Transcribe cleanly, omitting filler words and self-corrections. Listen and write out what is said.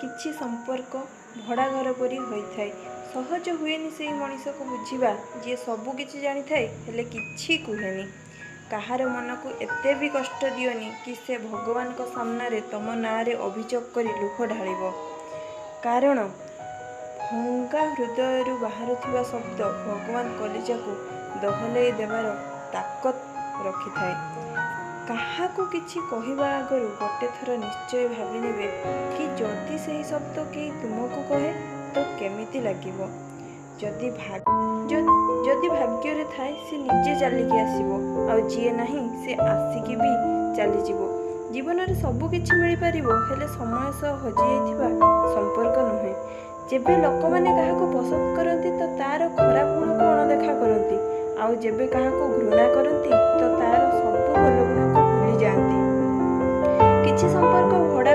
କିଛି ସମ୍ପର୍କ ଭଡ଼ା ଘର ପରି ହୋଇଥାଏ। ସହଜ ହୁଏନି ସେଇ ମଣିଷକୁ ବୁଝିବା, ଯିଏ ସବୁ କିଛି ଜାଣିଥାଏ ହେଲେ କିଛି କୁହେନି। କାହାର ମନକୁ ଏତେ ବି କଷ୍ଟ ଦିଅନି କି ସେ ଭଗବାନଙ୍କ ସାମ୍ନାରେ ତମ ନାଁରେ ଅଭିଯୋଗ କରି ଲୁହ ଢାଳିବ। କାରଣ ଭଙ୍ଗା ହୃଦୟରୁ ବାହାରୁଥିବା ଶବ୍ଦ ଭଗବାନ କଲିଜାକୁ ଦୋହଲେଇ ଦେବାର ତାକତ ରଖିଥାଏ। କାହାକୁ କିଛି କହିବା ଆଗରୁ ଗୋଟେ ଥର ନିଶ୍ଚୟ ଭାବିନେବେ କି ଯଦି ସେହି ଶବ୍ଦ କେହି ତୁମକୁ କହେ ତ କେମିତି ଲାଗିବ। ଯଦି ଯଦି ଭାଗ୍ୟରେ ଥାଏ ସେ ନିଜେ ଚାଲିକି ଆସିବ, ଆଉ ଯିଏ ନାହିଁ ସେ ଆସିକି ବି ଚାଲିଯିବ। ଜୀବନରେ ସବୁ କିଛି ମିଳିପାରିବ, ହେଲେ ସମୟ ସହ ହଜିଯାଇଥିବା ସମ୍ପର୍କ ନୁହେଁ। ଯେବେ ଲୋକମାନେ କାହାକୁ ପସନ୍ଦ କରନ୍ତି ତ ତାର ଖରାପ ଗୁଣକୁ ଅଣଦେଖା କରନ୍ତି, ଆଉ ଯେବେ କାହାକୁ ଘୃଣା କରନ୍ତି ତ ତାର ସବୁ ଭଲ ଗୁଣକୁ ଭୁଲି ଯାଆନ୍ତି। କିଛି ସମ୍ପର୍କ ଭଡ଼ା